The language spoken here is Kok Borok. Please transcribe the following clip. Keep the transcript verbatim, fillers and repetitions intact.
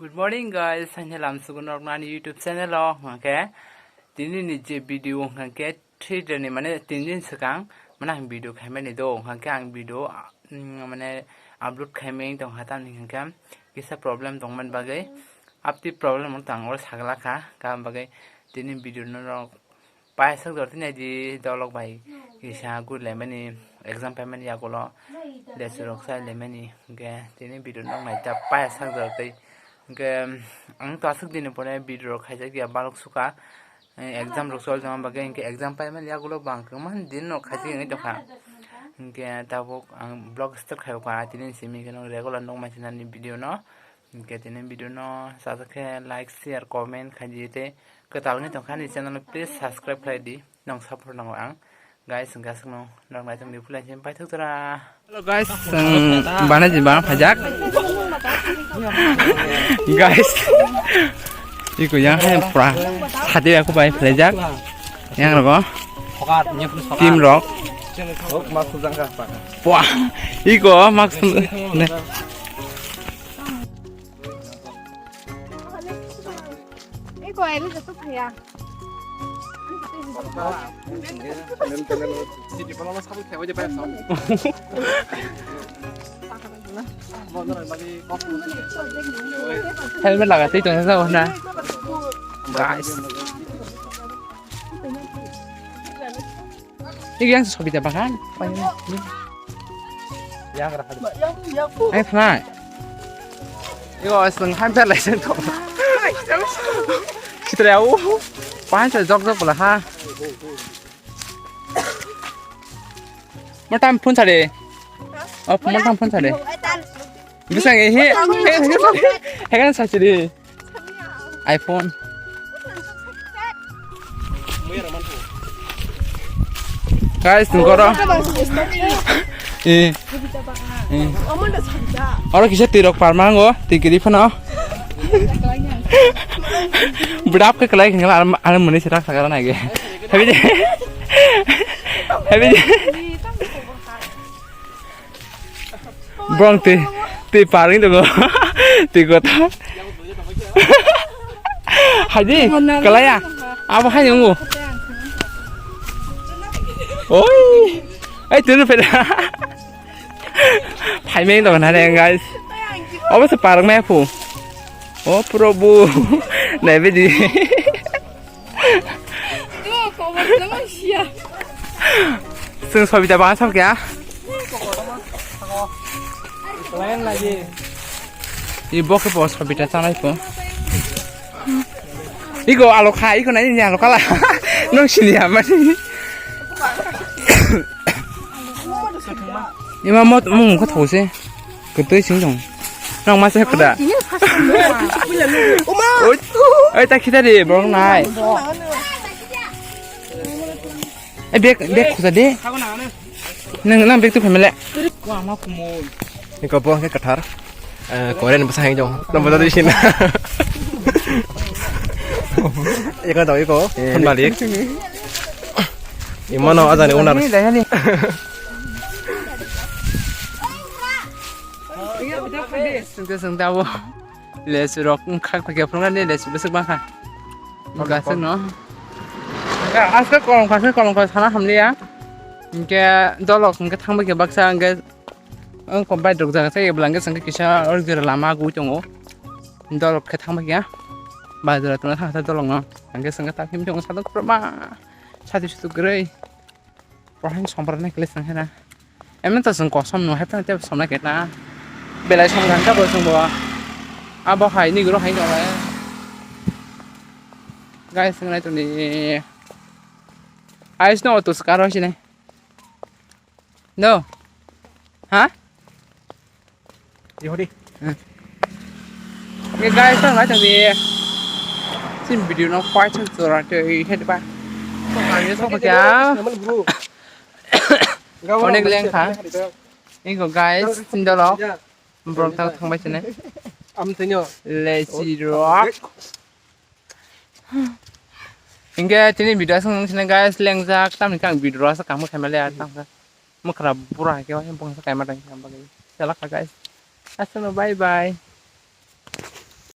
Good morning guys, ang lamsugo norok nani YouTube channel o hwnkhe tini ni je video hwnkhe three day ni mane tin din swkang mane ang video khaimani do hwnkhe ang video mm, mane upload khaimani tong kha tamni hwnkhe kisa problem tongmani bagwi apti problem wng tang oro sagla kha kam bagwi tini video norok Paisakjor tini di dolok bai kisa gurilaimani exam paimani yagulo lesu rok sailaimani hwnkhe tini video nok naita paisakjor tei hwnkhe ang to aswk dini pore video rok khaijak ya balok suka exam rok choli tongma bagwi hwnkhe exam paimani yagulo bo ang kwmani din no khaijak wngwi tongkha hwnkhe tabuk ang vlog start khai o kha tini simi kheno regular nok mai sinani video no. Hwnkhe tini video no sajak khe like, share, comment khaidi tei kwtal wngwi tongkha ani channel no please subscribe khlai di. Nong support nango ang. Guys, hwnkhe aswkno norok naitong di phulai simi paithak jora. Hello guys, chwng bana jin bana phaijak. Guys, iko yang hai pura hati aku bai phaijak. Yang rogo team rok. Wah, iko maksud ne. Iko, ele jatuh ya. Helmet laga tei tong sa na. Guys. Ini yang sobi ta bagan. Yang rahat. Ayo, pernah. Yo, seneng hampir lah seneng. Kita ya, uh, pahan saya jok jok lah ha. Matam phone sare. Oh, matam phone sare. Bisa nggak he? Hegan sachiri. iPhone. Guys, tungkoro. Eh. Eh. Oro kisa tirok parmango, tikiri phano. Bidap ke kelai kengkela, alam muni sirak sagara nage. Habi je. Habi je. Bong twi twi parwi tongo. Twi kota. Haidi kalaya. Abo hai nungu. Oi. Ai tunu peda. Phaimeng tongo na re guys. Obo se parang mai phu. O probu. Nai bidi. Chwng sobita bang sam kya? Lain lagi. Ibo khe bo sobita chanai po. Iko alo kha, iko nai ni alo kala. Nong sini ya mani. Ima mot mung kha those. Kwtwi sing tong. Nang masa kwda. Oi, oi, ta khita de, borok nai. Eh, bag, bag khusa de. Nang, nang bag tu phamele. Iko bo khe kathar. Eh, Korean bwsa hai jong. Nang bwsa di sina. Iko dau iko. Thon malik. Imano ajani unar. Hwnkhe chwng tabuk lesu rok wngkha, khe phunuknani lesu bwswk bangkha. Gaswk no. Hwnkhe askhe kolom kha, kolom kha sana hamliya. Hwnkhe dolok hwnkhe thangbai khe baksa hwnkhe wngkha bike rok jaga se ebla hwnkhe chwngkhe kisa oro jora lama gui tongo. Dolok khe thangbai khe bazar tongna thangsa dolok no. Hwnkhe chwngkhe ta phim tongo sadok kwbangma sati sutuk kwrwi. Prohing sompra nai kle sang hena. Emno to chwng kosom no hai phano tei somna khe na. Belai som gangsa bo chwng bo. Abo hai ni guro hai no le. Guys, ngai to ni. Ais no to skaro sine. No. Ha? Ihudi. Oke guys, tang lai tang di. Sin video no part two jora te i het ba. Ani so kya? Onek leng kha. Ingo guys, sindalo. Borok ta thang bai sene. Am tenyo. Lazy rock. Hingke tini video aswk nung sini guys, lengjak tamni khe ang video aswk kamo khaima le tangkha. Mwkhra bura hai khe bongsa kaima tang kha bagwi. Chala kha guys. Aswkno bye bye.